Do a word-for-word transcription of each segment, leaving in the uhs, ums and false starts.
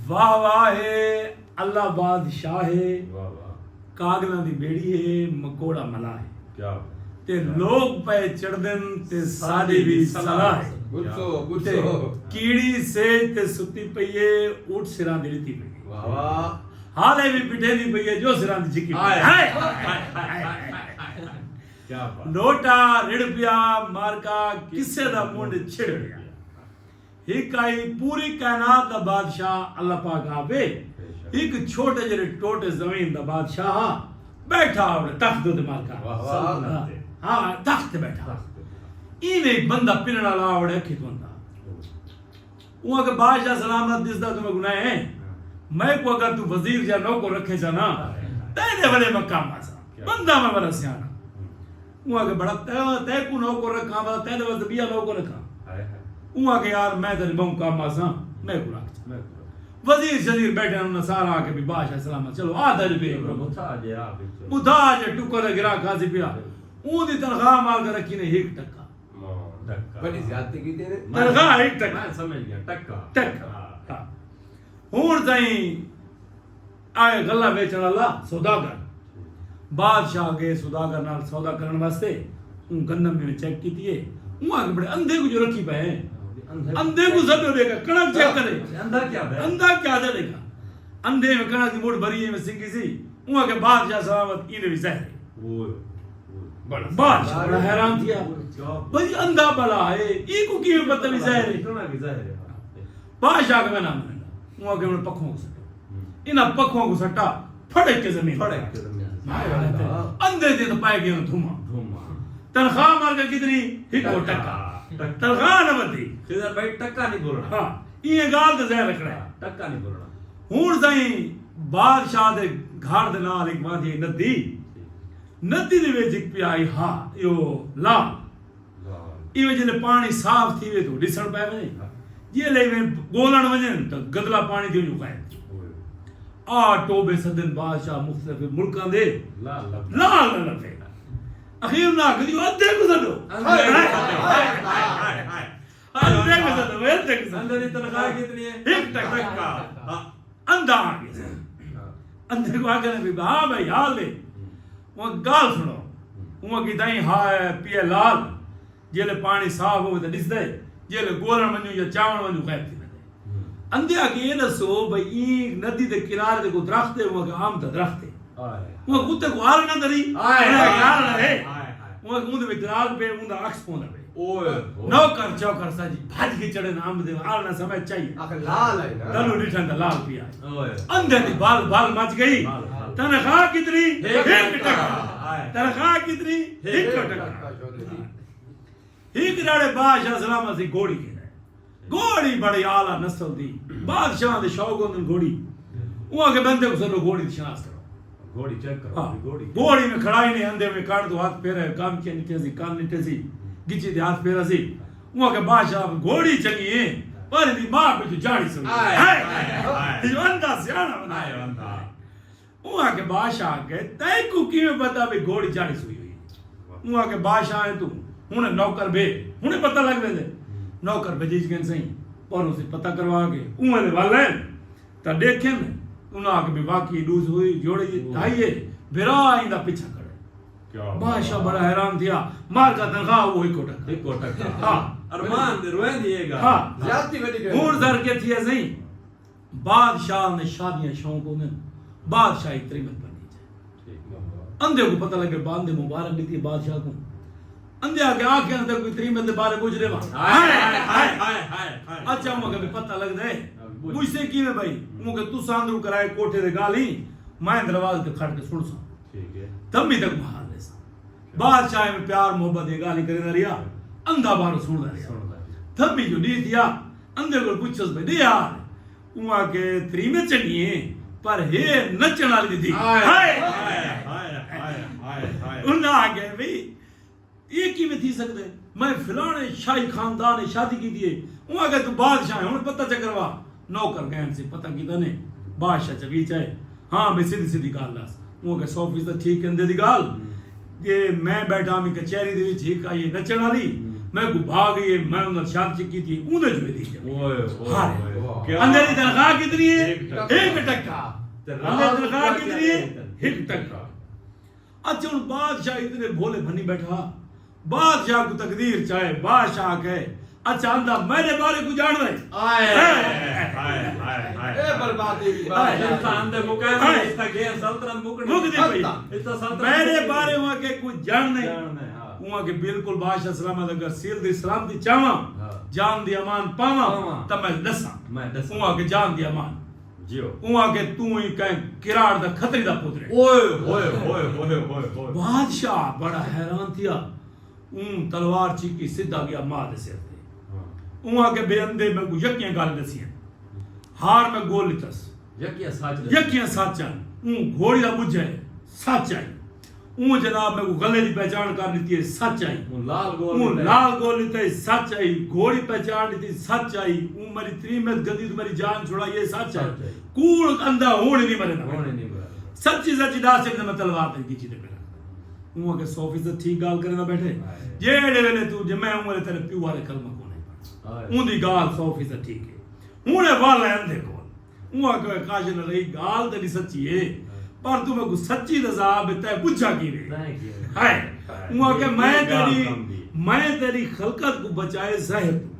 واہ واہ ہے، اللہ بادشاہ ہے۔ واہ واہ۔ کاگلاں دی بیڑی ہے، مکوڑا ملاح ہے۔ کیا بات۔ تے کیا لوگ پئے چڑھدن تے ساݙی وی صلاح ہے۔ گچھو، تے گچھو۔ کیڑی سیج تے ستی پئی ہے، اٹھ سراں دی ݙتی پئی ہے۔ واہ واہ۔ حالے وی پٹھیندی پئی ہے، جو سراں دی جھکی پئی ہے۔ ہائے۔ ہائے، ہائے، ہائے، ہائے۔ کیا بات۔ نوٹا رڑھ پیا، مارکا کسے دا منڈھ چھڑ پیا۔ ہک آئی پوری کائنات دا بادشاہ اللہ پاک آپ ہے۔ بے شک۔ ہک چھوٹے جیڑھے ٹوٹے زمین دا بادشاہ ہا، بیٹھا ہووے تخت تے مالکا۔ واہ واہ۔ سلطنت تے۔ ہاں، تخت تے بیٹھا۔ تخت تے بیٹھا۔ ایویں ہک بندہ پنݨ والا آوڑے اکھی توں اندھا۔ اوں آکھے بادشاہ سلامت، ݙسدا توں میکوں نئیں ہے۔ ہاں۔ میکوں اگر توں وزیر یا نوکر رکھیں چا نا، ہاں۔ تیݙے ولے میں کم آساں۔ کیا؟ بندہ میں ولا سیاݨا۔ ہوں۔ اوں آکھے بڑا تیݙا، تیکوں نوکر رکھاں، ولا تیݙے واسطے ٻیا نوکر رکھاں۔ ہائے ہائے۔ اوں آکھے یار میں تیݙے ٻہوں کم آساں، میکوں رکھ۔ میکوں رکھ۔ وزیر شزیر بیٹھے ہن، انہاں سارا آکھے بھی بادشاہ سلامت، چلو آدھا روپے چلو، بتھا جے آپ ہی چلو۔ بتھا جے ٹکر گرا کھاسی پیا۔ چلو۔ اوں دی تنخواہ مال کے رکھی نے ہک ٹکا۔ ہاں، ٹکا۔ بڑی زیادتی کیتی نے۔ تنخواہ ہک ٹکا۔ میں سمجھ گیا، ٹکا۔ ٹکا۔ ہاں۔ ہاں۔ ہݨ تائیں آئے غلہ ویچݨ والا سوداگر۔ بادشاہ ڳئے سوداگر نال سودا کرݨ واسطے، اوں گندم میں چیک کیتی ہے۔ اوں آکھے بڑے اندھے کوں جو رکھی پئے ہیں۔ اندھے کوں سݙو ݙیکھا، کݨک چیک کرے۔ اندھا کیا ہے؟ اندھا کیا ہے ݙیکھا۔ اندھے میں کݨک دی مٹھ بھری ہے، میں سنگی سی۔ اوں آکھے بادشاہ سلامت، ایندے وچ زہر ہے۔ اوئے، اوئے۔ بڑا بادشاہ بڑا حیران تھیا۔ کیا؟ بھئی اندھا بھلا ہے، اینکوں کیویں پتہ بھی زہر ہے؟ کݨک بھی زہر ہے۔ بادشاہ آکھے میں نہ منیندا۔ اوں آکھے ہݨ پکھوں کوں سٹو۔ ہوں۔ انہاں پکھوں کوں سٹا، پھڑک کے زمین۔ پھڑک کے زمین۔ ہائے اللہ۔ اندھے دے تے پائے ڳئے دھوماں۔ دھوماں۔ تنخواہ مال کے کتنی؟ ہکو ٹکا۔ ٹکا۔ تنخواہ نہ ودی۔ خضر بھائی، ٹکا نہیں بولنا۔ ہاں، ایں ڳالھ تے ذہن رکھݨا ہے۔ ہاں، ٹکا نہیں بولنا۔ ہݨ تائیں بادشاہ دے گھر دے نال ہک وادی ندی۔ ندی دے وچ ہک پیا ہئی ہا، ایہو لال۔ ایویں جیلے پاݨی صاف تھیوے تاں ݙسݨ پئے ونڄے۔ جیلے ایویں ڳولݨ ونڄن تاں گندلا پاݨی تھی ونڄے غائب۔ آ ٹوبے سدن بادشاہ مختلف ملکاں دے۔ لال لبھے۔ لال نہ لبھے۔ اخیر انہاں آکھیا جو ادھے کوں سݙو۔ ادھے کوں سݙو۔ ادھے کوں سݙو، ادھے کوں سݙو۔ اندھے دی تنخواہ کتنی ہے؟ ہک ٹکا۔ ہاں۔ اندھا آ ڳیا۔ ہاں۔ اندھے کوں آکھیا نے بھی، ہاں بھائی، حال ہے۔ ہوں۔ اوں ڳالھ سݨو۔ ہوں۔ اوں آکھی تائیں ہا ہے پیا لال، جیلے پاݨی صاف ہووے تاں ݙسدا ہے، جیلے ڳولݨ ونڄوں یا چاوݨ ونڄوں غائب تھی ویندے۔ ہوں۔ اندھے آکھے اے ݙسو بھئی ایں ندی دے کنارے تے کوئی درخت ہے؟ اوں آکھے آم دا درخت ہے۔ ہائے۔ اوں آکھے اتے کوئی آرݨا تاں نہیں؟ ہائے۔ اوں آکھے آرݨا ہے۔ ہائے، ہائے۔ اوں آکھے اوندے وچ لال پئے، اوندا عکس پوندا پئے۔ اوئے ہوئے۔ نوکر چوکر ساجی بھڄ کے چڑھے نا، آمدے آرݨا سمجھ چاہیے۔ آخر لال ہے نا۔ دلو ݙٹھا تاں لال پیا۔ اوئے۔ اندھے دی بال بال مچ ڳئی۔ بال بال۔ تنخواہ کتنی؟ ہک ہک ٹکا۔ ٹکا۔ ہائے۔ تنخواہ کتنی؟ ہک ہک ٹکا۔ ٹکا۔ ہک ݙیہاڑے بادشاہ سلامت سی گھوڑی گھن آئے۔ گھوڑی بڑی اعلیٰ نسل دی۔ بادشاہ دے شوق ہوندن گھوڑی۔ اوں آکھے بندے کوں سݙو گھوڑی دی شناس کرو۔ گھوڑی چیک کرو، ہاں۔ گھوڑی۔ گھوڑی میں کھڑائی نے اندھے میں کݨ توں ہتھ پھیرے، کم کے نٹھے سی، کن نٹھے سی، گچی تے ہتھ پھیرا سی۔ اوں آکھے بادشاہ گھوڑی چنڳی ہے، پر ایندی ماں پچھوں جھاڑی سوئی۔ ہائے، ہائے۔ ہائے، ہائے۔ جو اندھا سیاݨا بندہ۔ ہائے، اندھا۔ اوں آکھے بادشاہ آکھے تیکوں کیویں پتہ بھئی گھوڑی جھاڑی سوئی ہوئی؟ اوں آکھے بادشاہ ہیں توں، ہݨ نوکر بھیڄ، ہݨ پتہ لڳ ویندے۔ نوکر بھیڄ ڳئے سئیں، پر اسے پتہ کروا کے اوں ویلے ول ہیں تاں ݙیکھن، انہاں آکھے بھئی واقعی ݙو سوئی جوڑی ہائی ہے، بھرا ایندا پچھا کھڑے۔ کیا بات۔ بادشاہ بڑا حیران تھیا، مالکا تنخواہ وہ ہکو ٹکا۔ ہکو ٹکا۔ ہاں۔ ارمان تے روئیں دی اے ڳالھ۔ ہاں۔ زیادتی وݙی کر۔ ہݨ زر کے تھی ہے سئیں۔ بادشاہ نے شادیاں شوق ہوندن، بادشاہی تریمت بݨی جائے۔ ٹھیک ہے۔ اندھے کوں پتہ لڳے، با-، اندھے مبارک ݙتی بادشاہ کوں۔ اندھے آکھے، آکھے اندھے کوئی تریمت دے بارے پچھ ݙیواں۔ ہائے، ہائے، ہائے، ہائے، ہائے۔ اچھا، اوں آکھے پتہ لڳدا ہے۔ ہاں، پچھ۔ پچھدے کیویں بھائی؟ اوں آکھے تساں اندروں کرائے کوٹھے دے ڳالھیں، میں دروازے تے کھڑ کے سݨساں۔ ٹھیک ہے۔ دھمی تک محل ݙیساں۔ بادشاہ میں پیار محبت دی ڳالھیں کریندا رہیا، اندھا باہروں سݨدا رہیا۔ سݨدا رہیا۔ دھمی جو ݙینہہ تھیا، اندھے کوں پچھس بھئی ݙے یار۔ اوں آکھے تریمت چنڳی ہے، پر ہے نچݨ والی دی۔ ہائے، ہائے۔ ہائے، ہائے، ہائے، ہائے، ہائے۔ انہاں آکھے بھئی اے کیویں تھی سڳدے؟ میں فلاݨے شاہی خاندان اچ شادی کیتی ہے۔ اوں آکھے توں بادشاہ ہیں، ہݨ پتہ چا کروا۔ نوکر ڳئے ہن سی، پتہ کیتا نے، بادشاہ چا وچ آئے۔ ہاں بھئی سدھی سدھی ڳالھ ݙس۔ اوں آکھے سو فیصد ٹھیک کیندے دی ڳالھ۔ ہوں۔ جے میں بیٹھا ہاں کچہری دے وچ، ہک آئی ہے نچݨ والی، ہوں۔ میں کو بھا گئی ہے، میں انہاں شاد چکی تھی، اوندے جو دی جائے۔ اوئے، اوئے، ہاں۔ اوئے۔ کیا اندر دی تنخواہ کتنی ہے؟ ایک ٹکا۔ ایک ٹکا۔ تے اندر راز تنخواہ کیا کتنی ہے؟ کیا ہے؟ ایک ٹکا۔ اچھا، ہن بادشاہ اتنے بھولے بھنی بیٹھا، بادشاہ کو تقدیر چاہے، بادشاہ کہے، اچھا، آندا میرے بارے کو جاندا ہے؟ آئے، ہائے، ہائے، ہائے، ہائے۔ اے بربادی دی ہائے۔ بادشاہ۔ انسان دے مکان ہائے۔ اس کا گیا سلطنت مکن مک دی پئی۔ اس کا سلطنت میرے مکن بارے وہاں کے کوئی جان نہیں۔ جان نہیں، ہاں۔ وہاں کے بالکل بادشاہ سلامت، اگر سیل دی سلامتی چاہواں، ہاں۔ جان دی امان پاواں، پاواں۔ تاں میں ڈساں۔ میں ڈساں۔ وہاں کے جان دی امان۔ جیو۔ اوں آکھے، توں ہی کہیں کراڑ دا کھتری دا پتر ہے۔ اوئے ہوئے ہوئے ہوئے ہوئے ہوئے۔ بادشاہ بڑا حیران تھیا۔ اوں تلوار چکی سدھا گیا ماں دے سر تے۔ ہاں۔ اوں آکھے، بے اندے میکوں یکیاں گال ڈسیاں۔ ہار میں گول لتس۔ یکیاں سچ ڈسیاں۔ یکیاں سچ ہن۔ اوں گھوڑی دا بجھا ہے، سچ آئی۔ اوں جناب میکوں غلے دی پہچان کر ڈتی ہے، سچ آئی۔ اوں لال گول اوں ݙتا ہے۔ لال گول ݙتا ہے، سچ آئی۔ گھوڑی پہچان ݙتی، سچ آئی۔ اوں میری تریمت گھدی تے میری جان چھڑائی ہے، سچ آئی۔ سچ آئی۔ کوڑ اندھا ہوݨ ہی نہیں مرے نہ۔ ہوݨ ہی نہیں مرے۔ سچی سچی ݙس ݙے، میں تلوار تیݙی گچی تے پہ رکھ ݙینداں۔ اوں آکھیا، سو فیصد ٹھیک ڳالھ کرینداں بیٹھے۔ ہائے۔ جیڑھے ویلے توں ڄمیا اوں ویلے تیݙے پیو والے کلمہ کون نہیں پڑھیا۔ ہائے۔ اوندی ڳالھ سو فیصد ٹھیک ہے۔ ہݨ اے ول اندھے کول۔ اوں آکھیا، اوئے کاشن رہی، ڳالھ تیݙی سچی ہے، پر توں میکوں سچی ݙسا بھئی تیں بجھا کیویں؟ تیں کیویں؟ ہائے۔ ہائے۔ اوں آکھیا، اے میں ڳالھ تیݙی، کم دی۔ میں تیݙی خلقت کوں بچائے زہر توں۔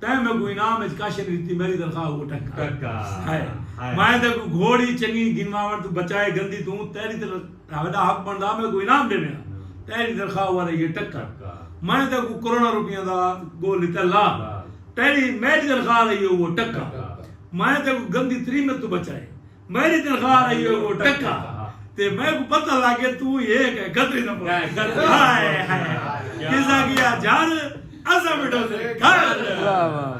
تیں میکوں انعام اچ کاشن ݙتی، میری تنخواہ او ٹکا۔ ٹکا۔ ہائے۔ ہائے۔ میں تیکوں گھوڑی چنڳی گھنواوݨ توں بچائے گندی توں، تیݙی تن-، تہاݙا حق بݨدا میکوں انعام ݙیوݨ دا۔ ہاں۔ تیݙی تنخواہ او رہی ہے ٹکا۔ ٹکا۔ میں تیکوں کروڑاں روپیاں دا ڳول ݙتا لا۔ لا۔ تیݙی، میݙی تنخواہ رہی ہے او ٹکا۔ ٹکا۔ میں تیکوں گندی تریمت توں بچائے۔ میݙی تنخواہ رہی ہے او ٹکا۔ ٹکا۔ تے میکوں پتہ لڳ ڳیا توں ہی ایک ہے، گدڑی نہ بول۔ ہائے، گدڑی نہ بول۔ ہائے، ہائے۔ کیا قصہ کیا جھڑ، اساں مٹھو سے گھر۔ واہ، واہ۔